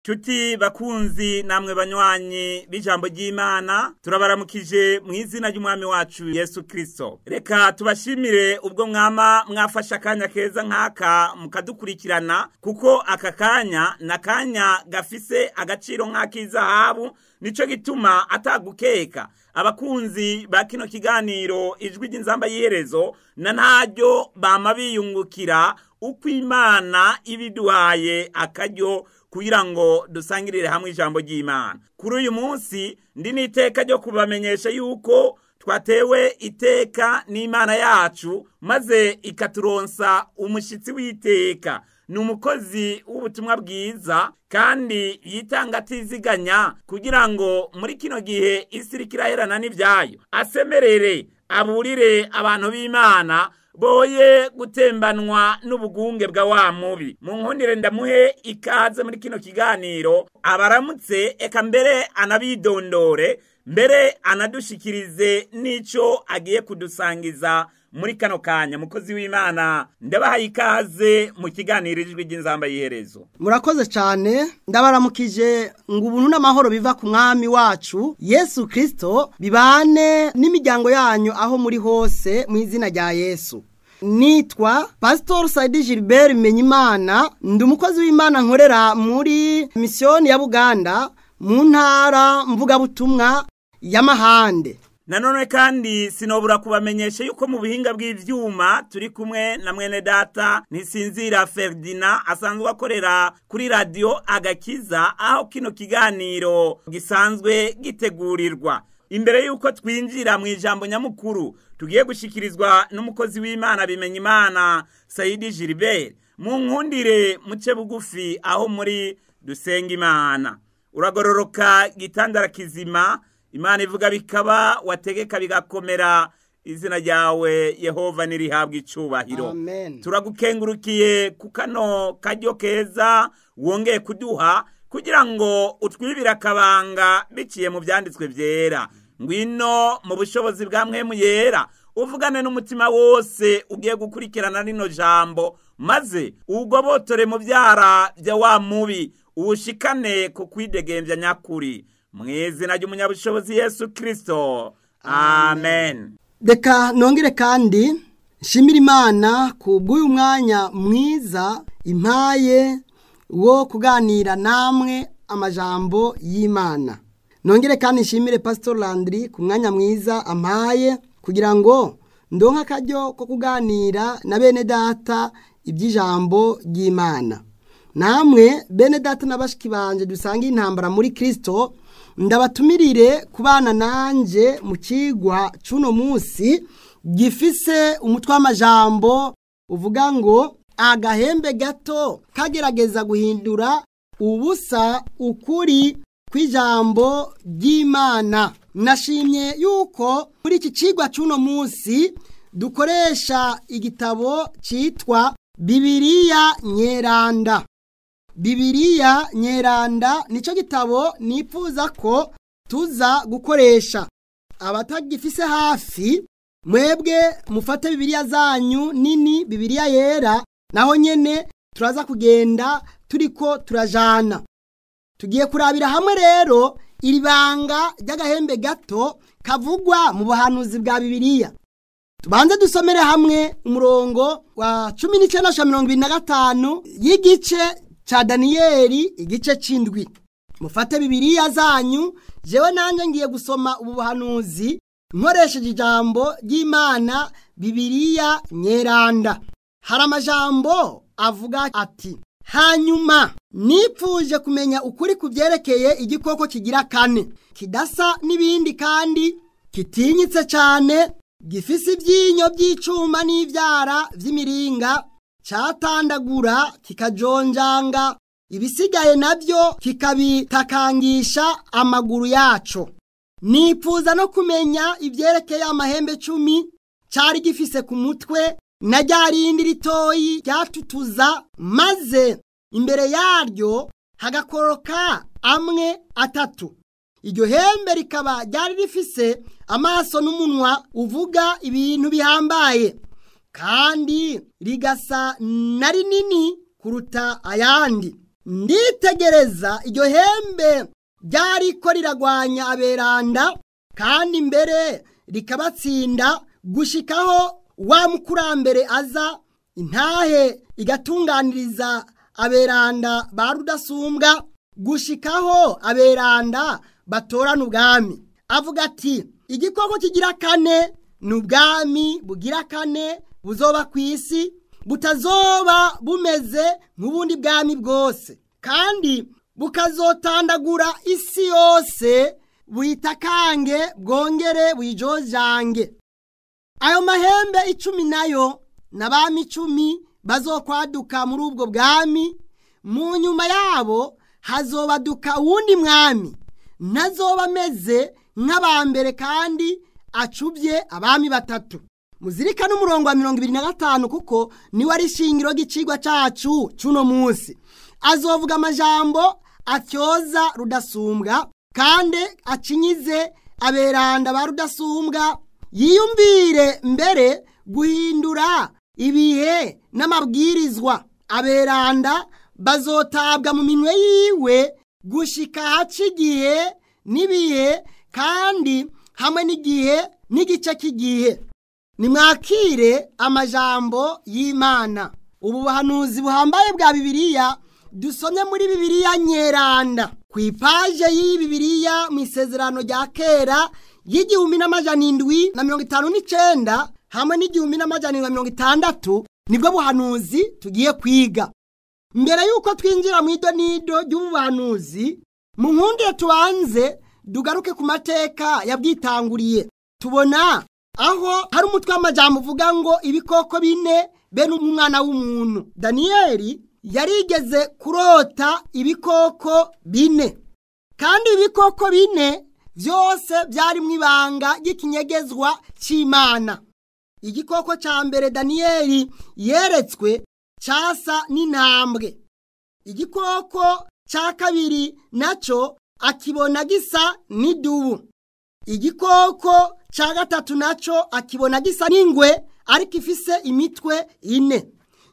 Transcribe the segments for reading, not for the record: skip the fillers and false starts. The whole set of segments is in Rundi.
Chuti bakunzi namwe banywanyi b'ijambo ry'Imana turabaramukije mu izina ry'umwami wacu Yesu Kristo. Reka tubashimire ubwo mwama mwafasha akanya keza nk'aka mukadukurikirana, kuko aka kanya na kanya gafise agaciro nk'ak'izahabu. Nico gituma atagukeka abakunzi ba kino kiganiro Ijwi ry'Inzamba y'iherezo na ntaryo bama biyungukira uko Imana ibiduhaye akaryo kugira ngo dusangirire hamwe ijambo ry'Imana. Kuri uyu munsi ndi n'iteka ryo kubamenyesha yuko twatewe iteka n'Imana yacu, maze ikaturonsa umushitsi w'iteka. Ni umukozi w'ubutumwa bwiza kandi yitanga atiziganya kugira ngo muri kino gihe isi iriko iraherana n'ivyayo asemerere aburire abantu b'Imana boye gutembanwa n'ubugunge bwa wa mubi. Mu nkundire ndamuhe ikaze muri kino kiganiro, abaramutse eka mbere anabidondore, mbere anadushikirize n'ico agiye kudusangiza muri kano kanya. Mukozi w'Imana, ndabahaye ikaze mu kiganiro Ijwi ry'Inzamba y'iherezo. Murakoze cyane, ndabaramukije ngo ubuntu n'amahoro biva ku mwami wacu Yesu Kristo bibane n'imiryango yanyu aho muri hose mu izina rya Yesu. Nitwa Pastor Saidi Gilbert Menyimana, ndi umukozi w'Imana nkorera muri misiyoni ya Buganda mu ntara mvugabutumwa y'Amahande. Nanone kandi sinobura kubamenyesha yuko mu buhinga bw'ivyuma turi kumwe na mwene data Ntisinzira Ferdinand asanzwe akorera kuri radio Agakiza aho kino kiganiro gisanzwe gitegurirwa. Imbere yuko twinjira mu ijambo nyamukuru tugiye gushikirizwa n'umukozi w'Imana Bimenyimana Saidi Gilbert, mu nkundire muce bugufi aho muri dusenga Imana. Uragororoka gitandara kizima, Imana ivuga bikaba, wategeka bigakomera, izina ryawe Yehova nirihabwa icubahiro. Amen. Turagukengurukiye ku kano karyo keza wongeye kuduha kugira ngo utwibire akabanga biciye mu vyanditswe vyera. Ngwino mu bushobozi bwa Mpwemu Yera uvugane n'umutima wose ugiye gukurikirana rino jambo, maze ugobotore mu vyara vya wa mubi, uwushikane ku kwidegembya nyakuri. Mw'izina ry'umunyabushobozi Yesu Kristo. Amen. Reka nongere kandi nshimire Imana ku bw'uyu mwanya mwiza impaye wo kuganira namwe amajambo y'Imana. Nongere kandi nshimire Pastor Landry ku mwanya mwiza ampaye kugira ngo ndonke akaryo ko kuganira na bene data iby'ijambo ry'Imana. Namwe bene data na bashiki banje dusanga intambara muri Kristo, ndabatumirire kubana nanje mu kigwa cuno munsi gifise umutwe w'amajambo uvuga ngo agahembe gato kagerageza guhindura ubusa ukuri kw'ijambo ry'Imana. Nashimye yuko muri iki kigwa cuno munsi dukoresha igitabo citwa Bibiliya Nyeranda. Bibiliya Nyeranda nico gitabo nifuza ko tuza gukoresha. Abatagifise hafi mwebwe mufate Bibiliya zanyu nini, Bibiliya yera, naho nyene turaza kugenda turiko turajana. Tugiye kurabira hamwe rero iri banga ry'agahembe gato kavugwa mu buhanuzi bwa Bibiliya. Tubanze dusomere hamwe umurongo wa 19:25 y'igice cha Daniyeli igice c'indwi. Mufate Bibiliya zanyu, jewe nanje ngiye gusoma ubu buhanuzi nkoresheje ijambo ry'Imana Bibiliya Nyeranda. Hari amajambo avuga ati: hanyuma nipfuje kumenya ukuri kuvyerekeye igikoko kigira kane, kidasa n'ibindi kandi kitinyitse cyane, gifise ivyinyo by'icuma n'ivyara vy'imiringa, catandagura kikajonjanga ibisigaye navyo kikabitakangisha amaguru yaco. Nipfuza no kumenya ivyerekeye amahembe 10 cari gifise ku mutwe na ryarindi ritoyi ryatutuza, maze imbere yaryo hagakoroka amwe atatu. Iryo hembe rikaba ryari rifise amaso n'umunwa uvuga ibintu bihambaye, kandi rigasa na rinini kuruta ayandi. Nditegereza iryo hembe ryariko riragwanya aberanda, kandi mbere rikabatsinda gushikaho wa mukurambere aza, intahe igatunganiriza aberanda ba Rudasumbwa, gushikaho aberanda batorana ubwami. Avuga ati igikoko kigira kane ni ubwami bugira kane buzoba ku isi, butazoba bumeze nk'ubundi bwami bwose, kandi bukazotandagura isi yose, buyitakange bwongere buyijojange. Ayo mahembe 10 nayo n'abami 10 bazokwaduka muri ubwo bwami. Mu nyuma yabo hazobaduka uwundi mwami, ntazoba ameze nk'abambere, kandi acubye abami 3. Muzirikane umurongo wa 25 kuko niwe ari shingiro ry'icigwa cacu cuno munsi. Azovuga amajambo atyoza Rudasumbwa, kandi acinyize aberanda ba Rudasumbwa, yiyumvire mbere guhindura ibihe n'amabwirizwa. Aberanda bazotabwa mu minwe yiwe gushika haca igihe n'ibihe, kandi hamwe n'igihe n'igice cy'igihe. Nimwakire amajambo y'Imana. Ubu buhanuzi buhambaye bwa Bibiliya dusomye muri Bibiliya Nyeranda, ku ipaje y'iyi Bibiliya mu isezerano rya kera y'1759 hamwe n'1760, nibwo buhanuzi tugiye kwiga. Mbere yuko twinjira mu idonido ry'ubuhanuzi, mu nkundire tubanze dugaruke ku mateka yabwitanguriye. Tubona aho hari umutwe w'amajambo uvuga ngo ibikoko 4 be n'umwana w'umuntu. Daniyeli yarigeze kurota ibikoko 4, kandi ibikoko 4 byose byari mu ibanga ry'ikinyegezwa cy'Imana. Igikoko ca mbere Daniyeli yeretswe casa n'intambwe. Igikoko ca kabiri naco akibona gisa n'idubu. Igikoko ca gatatu naco akibona gisa n'ingwe, ariko ifise imitwe 4.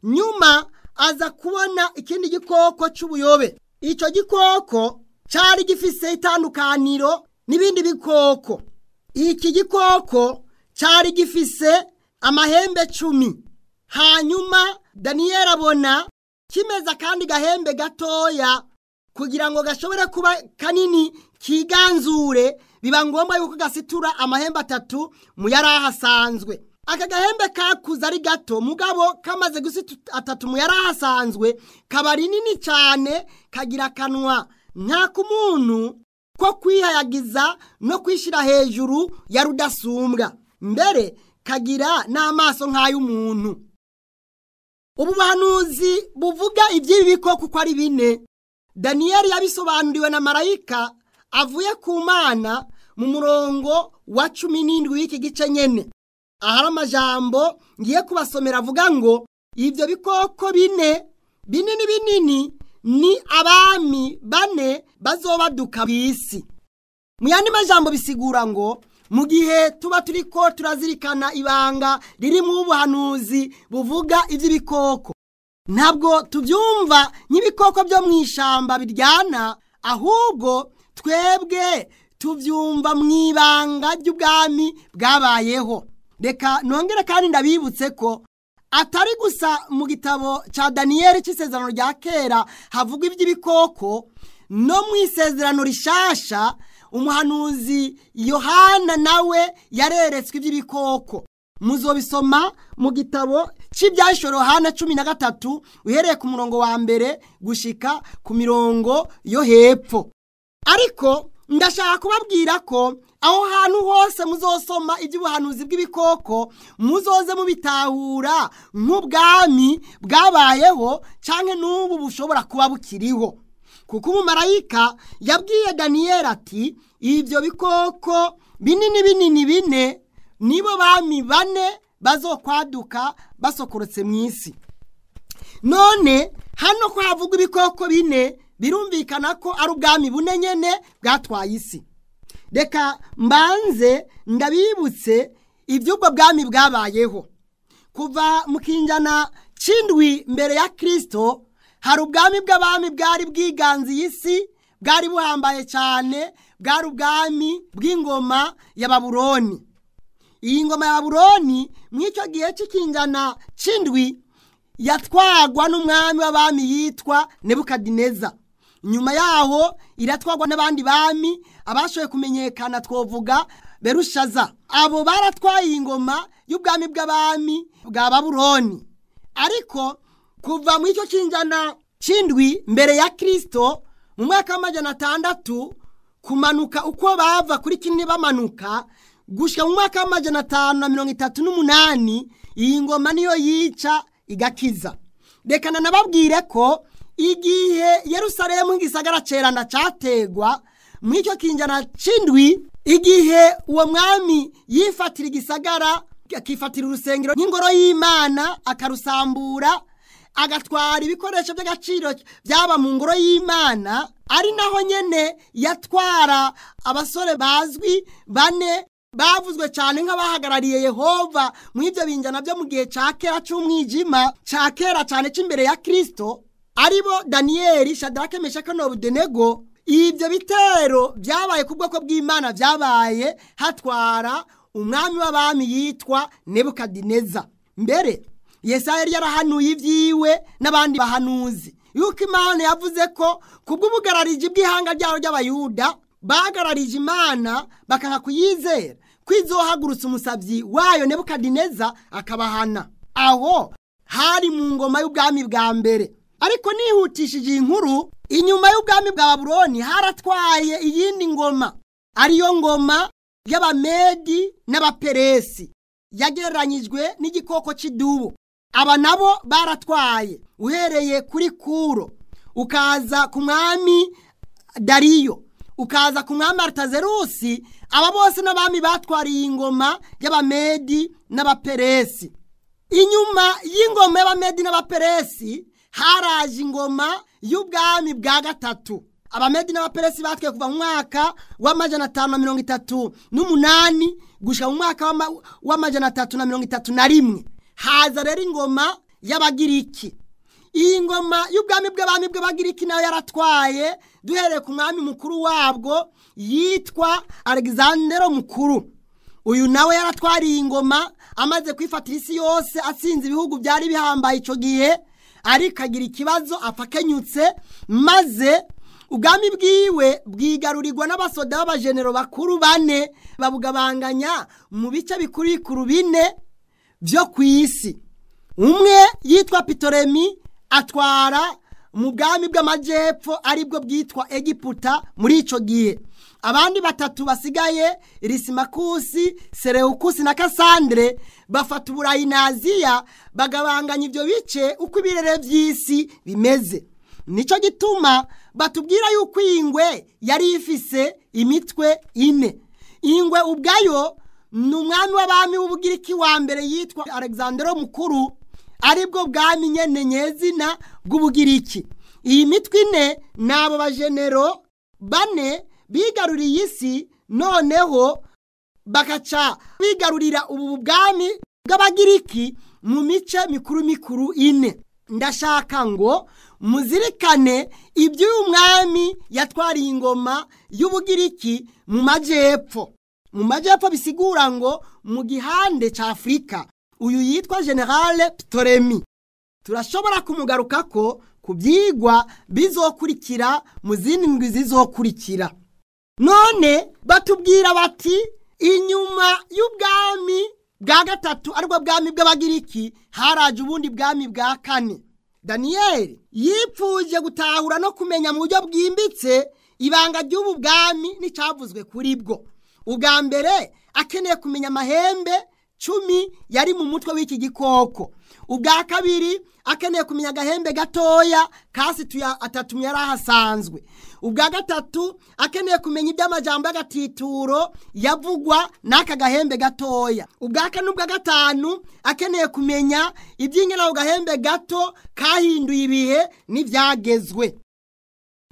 Nyuma aza kubona ikindi gikoko c'ubuyobe. Ico gikoko cari gifise itandukaniro n'ibindi bikoko. Iki gikoko cari gifise amahembe 10. Hanyuma Daniyeli abona kimeza kandi gahembe gatoya, kugira ngo gashobore kuba kanini kiganzure, biba ngombwa yuko gasitura amahembe 3 mu yari ahasanzwe. Aka gahembe kakuze ari gato, mugabo kamaze gusitura 3 mu yari ahasanzwe, kaba rinini cyane, kagira akanwa nk'ak'umuntu ko kwihayagiza no kwishira hejuru ya Rudasumbwa, mbere kagira n'amaso nk'ay'umuntu. Ubu buhanuzi buvuga iby'ibi bikoko uko ari 4, Daniyeli yabisobanuriwe na marayika avuye ku Mana mu murongo wa 17 w'iki gice nyene. Ahari amajambo ngiye kubasomera avuga ngo ibyo bikoko 4 binini binini ni abami 4 bazobaduka kw'isi. Mu yandi majambo bisigura ngo mu gihe tuba turiko turazirikana ibanga riri mu buhanuzi buvuga iby'ibikoko, ntabwo tubyumva nk'ibikoko byo mu ishamba biryana, ahubwo twebwe tubyumva mu ibanga ry'ubwami bwabayeho. Reka nongere kandi ndabibutse ko atari gusa mu gitabo ca Daniyeli c'isezerano rya kera havuga iby'ibikoko, no mu isezerano rishasha umuhanuzi Yohana nawe yareretswe iby'ibikoko. Muzobisoma mu gitabo c'Ibyahishuriwe Yohana 13 uhereye ku murongo wa mbere gushika ku mirongo yo hepfo. Ariko ndashaka kubabwira ko aho hantu hose muzosoma iby'ubuhanuzi bw'ibikoko, muzoze mubitahura nk'ubwami bwabayeho canke n'ubu bushobora kuba bukiriho. Kuko umumarayika yabwiye Daniyeli ati ibyo bikoko binini binini 4 nibo bami 4 bazokwaduka basokorotse mu isi. None hano ko havugwa ibikoko 4, birumvikana ko ari ubwami bune nyene bwatwaye isi. Reka mbanze ndabibutse iby'ubwo bwami bwabayeho. Kuva mu kinjana c'indwi mbere ya Kristo Hari ubwami bw'abami bwari bwiganziye isi, bwari buhambaye cyane, bwari ubwami bw'ingoma ya Babuloni. Iyi ngoma ya Babuloni mw'icyo gihe cy'ikinjana c'indwi yatwagwa n'umwami w'abami yitwa Nebukadineza. Nyuma yaho iratwagwa n'abandi bami abashoboye kumenyekana twovuga Berushaza. Abo baratwaye ingoma y'ubwami bw'abami bwa Babuloni. Ariko kuva mu icyo kinjana c'indwi mbere ya Kristo mu mwaka w'amajana 6 kumanuka uko bava kuri kimwe bamanuka gushika mu mwaka w'amajana 538, iyi ngoma niyo yica igakiza. Reka nababwire ko igihe Yerusalemu nk'igisagara cerana categwa mu icyo kinjana c'indwi, igihe uwo mwami yifatira igisagara akifatira urusengero nk'ingoro y'Imana akarusambura, agatwara ibikoresho by'agaciro byaba mu ngoro y'Imana, ari naho nyene yatwara abasore bazwi bane bavuzwe cyane nk'abahagarariye Yehova mu ivyo binjana byo mu gihe ca kera c'umwijima, ca kera cyane c'imbere ya Kristo, aribo Daniyeli, Shadrake, Meshaki na Abedenego. Ibyo bitero byabaye ku bwoko bw'Imana byabaye hatwara umwami w'abami yitwa Nebukadineza. Mbere Yesaya yari yarahanuye ibyiwe n'abandi bahanuzi yuko Imana yavuze ko kubw'ubugarariji bw'ihanga ryabo ry'Abayuda bagararije Imana bakanga kuyizera, kwizohagurutsa umusabyi wayo Nebukadineza akabahana. Aho hari mu ngoma y'ubwami bwa mbere. Ariko nihutishije inkuru, inyuma y'ubwami bwa Babuloni haratwaye iyindi ngoma, ariyo ngoma y'Abamedi n'Abaperesi, yagereranyijwe n'igikoko cy'idubu. Aba nabo baratwaye uhereye kuri Kuro, ukaza ku mwami Dariyo, ukaza ku mwami Aritazerusi. Aba bose n'abami batwariye ingoma y'Abamedi n'Abaperesi. Inyuma y'ingoma y'Abamedi n'Abaperesi haraje ingoma y'ubwami bwa gatatu. Abamedi n'Abaperesi batwaye kuva mu mwaka wa 538 gushika mu mwaka wa 331. Haza rero ingoma y'Abagiriki. Iyi ngoma y'ubwami bw'abami bw'Abagiriki nayo yaratwaye duhereye ku mwami mukuru wabwo yitwa Alexandero mukuru. Uyu nawe yaratwariye ingoma amaze kwifatira isi yose, atsinze ibihugu byari bihambaye ico gihe, ariko agira ikibazo apfa akenyutse, maze ubwami bwiwe bwigarurirwa n'abasoda b'abajenero bakuru bane, babugabanganya mu bice bikuru bikuru bine byo ku isi. Umwe yitwa Pitolemi atwara mu bwami bw'amajepfo aribwo bwitwa Egiputa muri ico gihe. Abandi batatu basigaye, Lisimakusi, Seleukusi na Kasandre, bafata Uburayi na Aziya, bagabanganya ivyo bice uko ibirere vy'isi bimeze. Nico gituma batubwira yuko ingwe yari ifise imitwe ine. Ingwe ubwayo ni umwami w'abami w'Ubugiriki wa mbere yitwa Alexandero mukuru, aribwo bwami nyene nyezina bw'Ubugiriki. Iyi mitwe ine nabo bajenero bane bigaruriye isi, noneho bakaca bigarurira ubu bwami bw'Abagiriki mu mice mikuru mikuru ine. Ndashaka ngo muzirikane iby'uyu mwami yatwariye ingoma y'Ubugiriki mu majepfo. Mu majepfo bisigura ngo mu gihande ca Afrika. Uyu yitwa General Ptolemy. Turashobora kumugarukako ku byigwa bizokurikira mu zindi ndwi zizokurikira. None batubwira bati inyuma y'ubwami bwa gatatu aribwo bwami bw'Abagiriki haraje ubundi bwami bwa kane. Daniyeli yipfuje gutahura no kumenya mu buryo bwimbitse ibanga ry'ubu bwami n'icyavuzwe kuri bwo. Ubwa mbere akeneye kumenya amahembe 10 yari mu mutwe w'iki gikoko. Ubwa kabiri akeneye kumenya agahembe gatoya kasituya atatu yari ahasanzwe. Ubwa gatatu akeneye kumenya iby'amajambo y'agatituro yavugwa n'aka gahembe gatoya. Ubwa kane n'ubwa gatanu akeneye kumenya iby'ingene ako gahembe gato kahinduye ibihe n'ivyagezwe.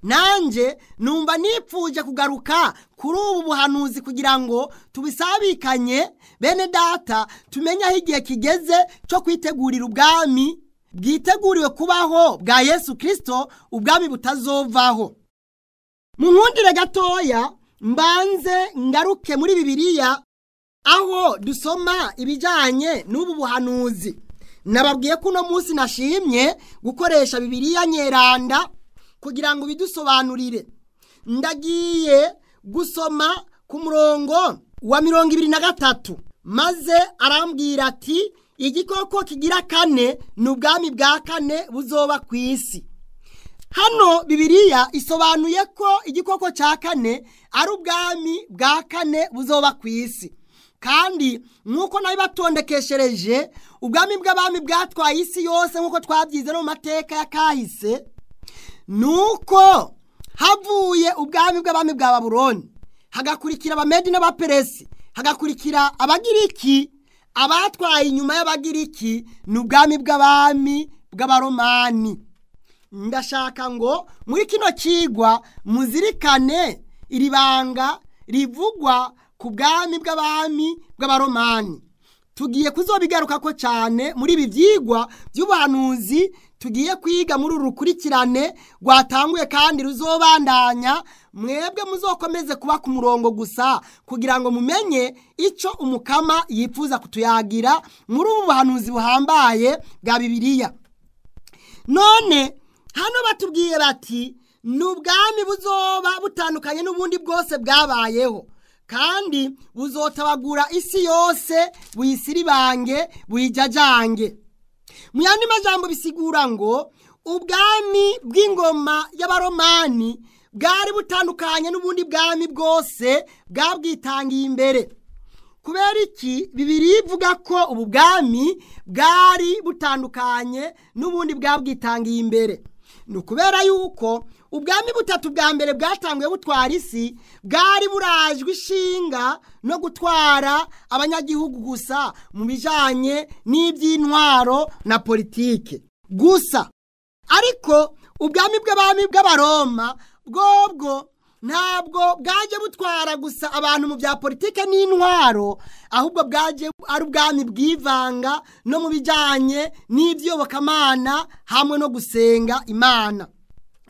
Nanje numva nipfuje kugaruka kuri ubu buhanuzi kugira ngo tubisabikanye bene data, tumenye aho igihe kigeze cyo kwitegurira ubwami bwiteguriwe kubaho bwa Yesu Kristo, ubwami butazovaho. Mu nkundire gatoya mbanze ngaruke muri Bibiliya aho dusoma ibijyanye n'ubu buhanuzi. Nababwiye ko uno munsi nashimye gukoresha Bibiliya nyeranda kugira ngo bidusobanurire. Ndagiye gusoma ku murongo wa 23, maze arambwira ati igikoko kigira kane ni ubwami bwa kane buzoba ku isi. Hano Bibiliya isobanuye ko igikoko cya kane ari ubwami bwa kane buzoba ku isi. Kandi nk'uko nabibatondekeshereje, ubwami bw'abami bwatwaye isi yose nk'uko twabyize no mu mateka ya kahise, nuko havuye ubwami bw'abami bwa Babuloni, hagakurikira Abamedi n'Abaperesi, hagakurikira Abagiriki. Abatwaye inyuma y'Abagiriki ni ubwami bw'abami bw'Abaromani. Ndashaka ngo muri kino kigwa muzirikane iri banga rivugwa ku bwami bw'abami bw'Abaromani. Tugiye kuzobigaruka ko cyane muri ibi byigwa by'ubuhanuzi tugiye kwiga muri uru rukurikirane rwatanguye kandi ruzobandanya. Mwebwe muzokomeze kuba ku murongo gusa kugira ngo mumenye icyo umukama yifuza kutuyagira muri ubu buhanuzi buhambaye bwa Bibiliya. None hano batubwiye bati ni ubwami buzoba butandukanye n'ubundi bwose bwabayeho, kandi buzotabagura isi yose, buyisiribange, buyijajange. Mu yandi majambo bisigura ngo ubwami bw'ingoma y'Abaromani bwari butandukanye n'ubundi bwami bwose bwabwitangiye imbere. Kubera iki Bibiliya ivuga ko ubu bwami bwari butandukanye n'ubundi bwabwitangiye imbere? Ni ukubera yuko ubwami butatu bwa mbere bwatanguye butwara isi bwari burajwe ishinga no gutwara abanyagihugu gusa mu bijanye n'iby'intwaro na politike gusa. Ariko ubwami bw'abami bw'Abaroma bwobwo ntabwo bwaje butwara gusa abantu mu bya politike n'intwaro, ahubwo bwaje ari ubwami bwivanga no mu bijyanye n'iby'iyobokamana hamwe no gusenga Imana.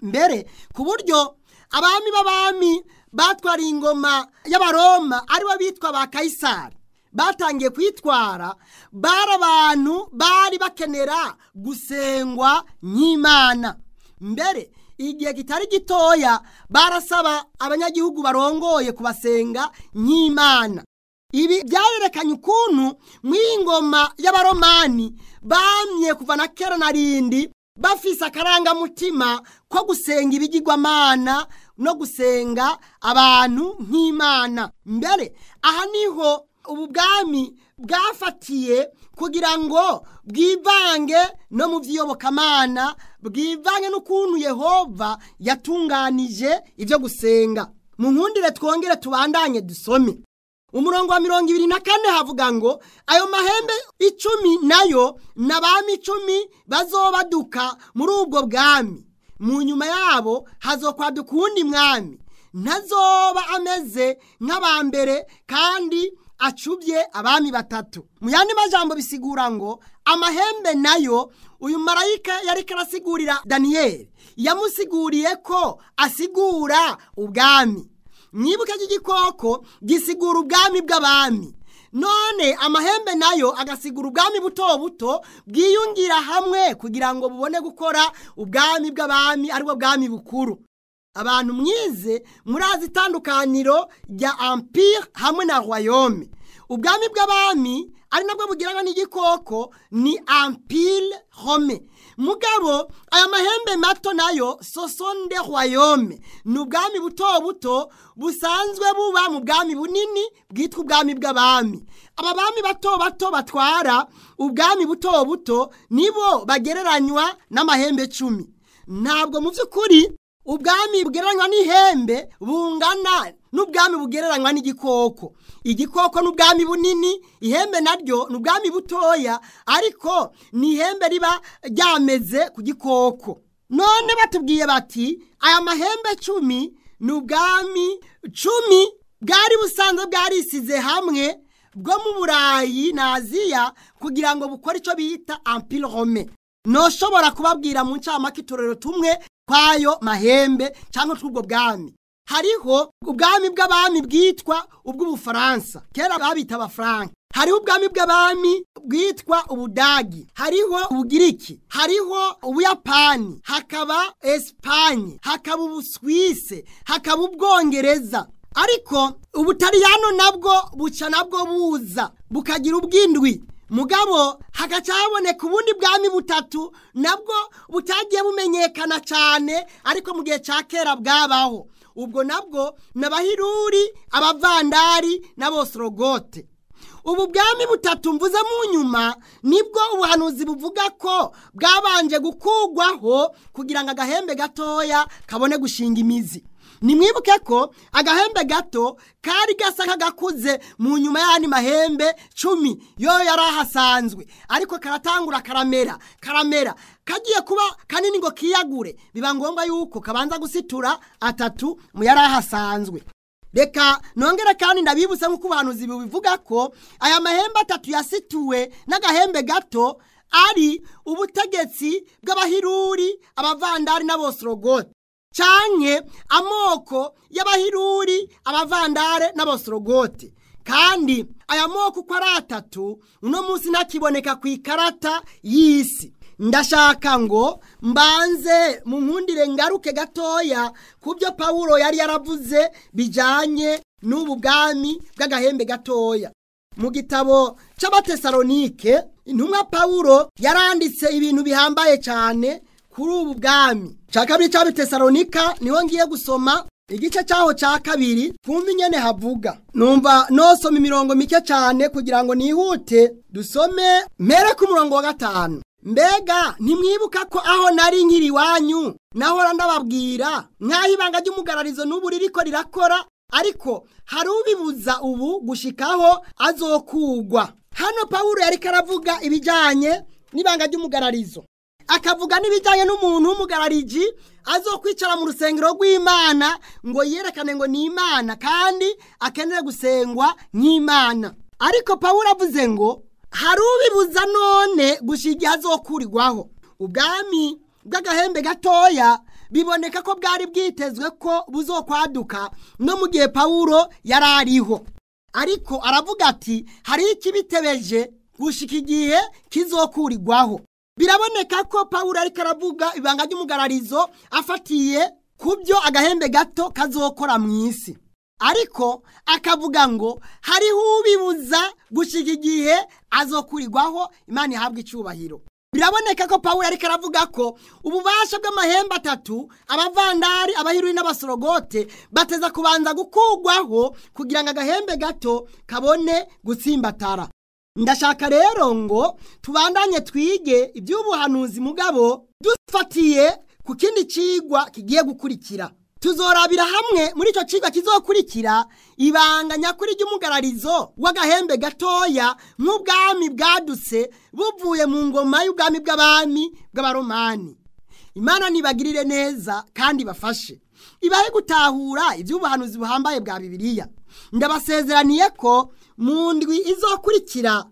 Mbere ku buryo abami b'abami batwariye ingoma y'Abaroma aribo bitwa ba Kayisari batangiye kwitwara, bari abantu bari bakenera gusengwa nk'Imana. Mbere igihe kitari gitoya barasaba abanyagihugu barongoye kubasenga nk'Imana. Ibi byarerekanye ukuntu mu ingoma y'Abaromani bamye kuva na kera na rindi bafise akarangamutima ko gusenga ibigirwamana no gusenga abantu nk'Imana. Mbere aha niho ubu bwami bwafatiye kugira ngo bwivange no mu by'iyobokamana, bwivange n'ukuntu Yehova yatunganije ibyo gusenga. Mu nkundire twongere tubandanye dusome umurongo wa 24, havuga ngo ayo mahembe 10 nayo n'abami 10 bazobaduka muri ubwo bwami. Mu nyuma yabo hazokwaduka uwundi mwami, ntazoba ameze nk'abambere kandi acubye abami batatu. Mu yandi majambo bisigura ngo amahembe nayo uyu marayika yari karasigurira Daniyeli, yamusiguriye ko asigura ubwami. Mwibuke igikoko gisigura ubwami bw'abami, none amahembe nayo agasigura ubwami buto buto bwiyungira hamwe kugira ngo bubone gukora ubwami bw'abami, aribwo bwami bukuru. Abantu mwize murazi itandukaniro rya empire hamwe na royaume. Ubwami bw'abami ari nabwo bugirana n'igikoko ni empire romain. Mugabo aya mahembe mato nayo ce sont des royaumes, ni ubwami buto buto busanzwe buba mu bwami bunini bwitwa ubwami bw'abami. Aba bami bato bato batwara ubwami buto buto nibo bagereranywa n'amahembe 10. Ntabwo mu by'ukuri ubwami bugereranywa n'ihembe bungana n'ubwami bugereranywa n'igikoko. Igikoko n'ubwami bunini, ihembe naryo n'ubwami butoya, ariko ni ihembe riba ryameze ku gikoko. None batubwiye bati aya mahembe 10 ni ubwami 10 bwari busanzwe bwarisize hamwe bwo mu Burayi na Aziya kugira ngo bukore icyo bita empire romain. Noshobora kubabwira mu ncamake itorero tumwe kwayo mahembe cyangwa tw'ubwo bwami. Hariho ubwami bw'abami bwitwa ubw'Ubufaransa, kera babita Abafranka. Hariho ubwami bw'abami bwitwa Ubudagi, hariho Ubugiriki, hariho Ubuyapani, hakaba Espanye, hakaba Ubuswise, hakaba Ubwongereza. Ariko Ubutaliyano nabwo buca nabwo buza bukagira ubwindwi. Mugabo hagaca haboneka ubundi bwami butatu nabwo butagiye bumenyekana cyane, ariko mu gihe cya kera bwabaho. Ubwo nabwo n'Abahiruri, Abavandari n'Abosorogote. Ubu bwami butatu mvuze mu nyuma nibwo ubuhanuzi buvuga ko bwabanje gukugwaho kugira ngo agahembe gatoya kabone gushinga imizi. Nimwibuke ko agahembe gato kari gasa nk'agakuze mu nyuma y'andi mahembe 10 yo yari ahasanzwe, ariko karatangura karamera karamera, kagiye kuba kanini ngo kiyagure, biba ngombwa yuko kabanza gusitura 3 mu yari ahasanzwe. Reka nongere kandi ndabibutsa nk'uko ubuhanuzi bubivuga ko aya mahembe 3 yasituwe n'agahembe gato ari ubutegetsi bw'Abahiruri, Abavandari n'Abosorogote, canke amoko y'Abahiruri, Abavandare n'Abosorogote. Kandi aya moko uko ari 3 uno munsi ntakiboneka ku ikarata y'isi. Ndashaka ngo mbanze mu nkundire ngaruke gatoya kubyo Pawulo yari yaravuze bijanye n'ubu bwami bw'agahembe gatoya. Mu gitabo c'Abatesalonike, intumwa Pawulo yaranditse ibintu bihambaye cyane kuri ubu bwami. Ca kabiri c'Abatesalonika niho ngiye gusoma igice cyaho ca kabiri, kumva ingene havuga. Numva nosoma imirongo mike cyane kugira ngo nihute dusome mpere ku murongo wa 5. Mbega ntimwibuka ko aho nari nkiri iwanyu nahora ndababwira nk'aho ibanga ry'umugararizo n'ubu ririko rirakora, ariko hari ubibuza ubu gushikaho azokugwa. Hano Pawulo yariko aravuga ibijanye n'ibanga ry'umugararizo, akavuga n'ibijanye n'umuntu w'umugarariji azokwicara mu rusengero rw'Imana ngo yerekane ngo ni Imana kandi akeneye gusengwa nk'Imana. Ariko Pawulo avuze ngo hari ubibuza none gushika igihe azokurirwaho. Ubwami bw'agahembe gatoya biboneka ko bwari bwitezwe ko buzokwaduka no mu gihe Pawulo yari ariho, ariko aravuga ati hari ikibitebeje gushika igihe kizokurirwaho. Biraboneka ko Pawulo ariko aravuga ibanga ry'umugararizo afatiye kubyo agahembe gato kazokora mu isi, ariko akavuga ngo hariho ubibuza gushika igihe azokurirwaho. Imana ihabwa icyubahiro. Biraboneka ko Pawulo ariko aravuga ko ububasha bw'amahembe 3, Abavandari, Abahiruri n'Abasorogote, bateza kubanza gukugwaho kugira ngo agahembe gato kabone gutsimbatara. Ndashaka rero ngo tubandanye twige iby'ubuhanuzi, mugabo dufatiye ku kindi cigwa kigiye gukurikira. Tuzorabira hamwe muri ico cigwa kizokurikira ibanga nyakuri ry'umugararizo w'agahembe gatoya nk'ubwami bwadutse buvuye mu ngoma y'ubwami bw'abami bw'Abaromani. Imana nibagirire neza kandi bafashe, ibahe gutahura iby'ubuhanuzi buhambaye bwa Bibiliya. Ndabasezeraniye ko mu ndwi izokurikira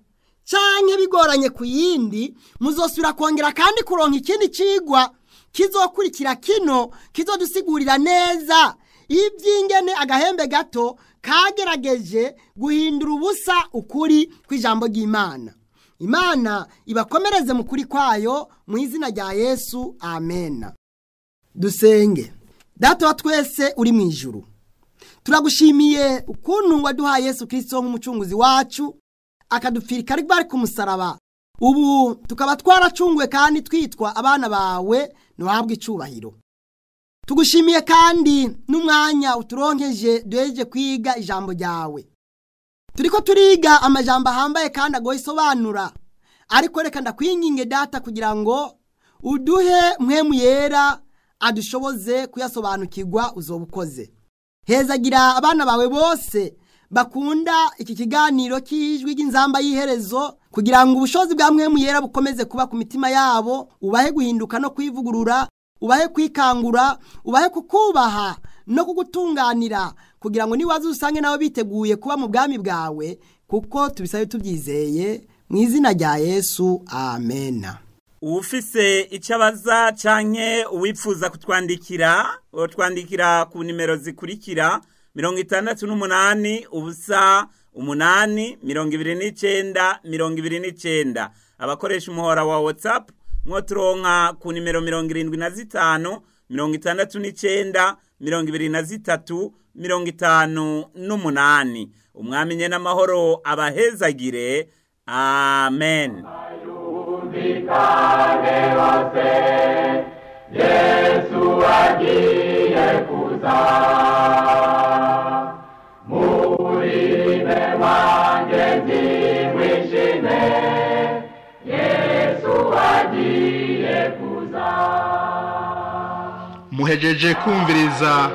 canke bigoranye ku yindi muzosubira kongera kandi kuronka ikindi cigwa kizokurikira kino kizodusigurira neza iby'ingene agahembe gato kagerageje guhindura ubusa ukuri kw'ijambo ry'Imana. Imana ibakomereze mu kuri kwayo mu izina rya Yesu, amen. Dusenge. Data wa twese uri mu ijuru, turagushimiye ukuntu waduhaye Yesu Kristo nk'umucunguzi wacu, akadupfira ari ku musaraba. Ubu tukaba twaracunguwe kandi twitwa abana bawe, ntiwahabwe icubahiro. Tugushimiye kandi n'umwanya uturonkeje duhejeje kwiga ijambo ryawe. Turiko turiga amajambo ahambaye kandi agoye isobanura, ariko reka ndakwinginge Data kugira ngo uduhe mpwemu yera adushoboze kuyasobanukirwa uzobukoze. Hezagira abana bawe bose bakunda iki kiganiro cy'ijwi ry'inzamba y'iherezo, kugira ngo ubushobozi bwa mpwemu yera bukomeze kuba ku mitima yabo, ubahe guhinduka no kwivugurura, ubahe kwikangura, ubahe kukubaha no kugutunganira, kugira ngo niwaza usange nabo biteguye kuba mu bwami bwawe, kuko tubisabe tubyizeye mu izina rya Yesu, amena. Uwufise icyo abaza canke uwifuza kutwandikira, twandikira ku nimero zikurikira: 68 0 8 29 29. Abakoresha umuhora wa WhatsApp mwoturonka ku nimero 75 69 23 58. Umwami nyene amahoro abahezagire. Amen. Yumvikane hose, Yesu agiye kuza. Murime bagenzi mwishime, Yesu agiye kuza. Muhejeje kumviriza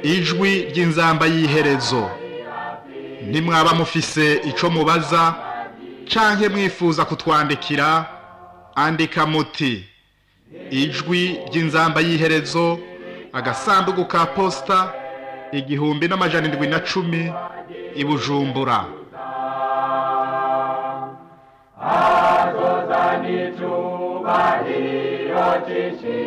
ijwi ry'inzamba y'iherezo. Nimwaba mufise ico mubaza canke mwifuza kutwandikira, andika muti: Ijwi ry'inzamba y'iherezo, agasanduku ka posta 1710 i Bujumbura. Azoza n'icubahiro cinshi.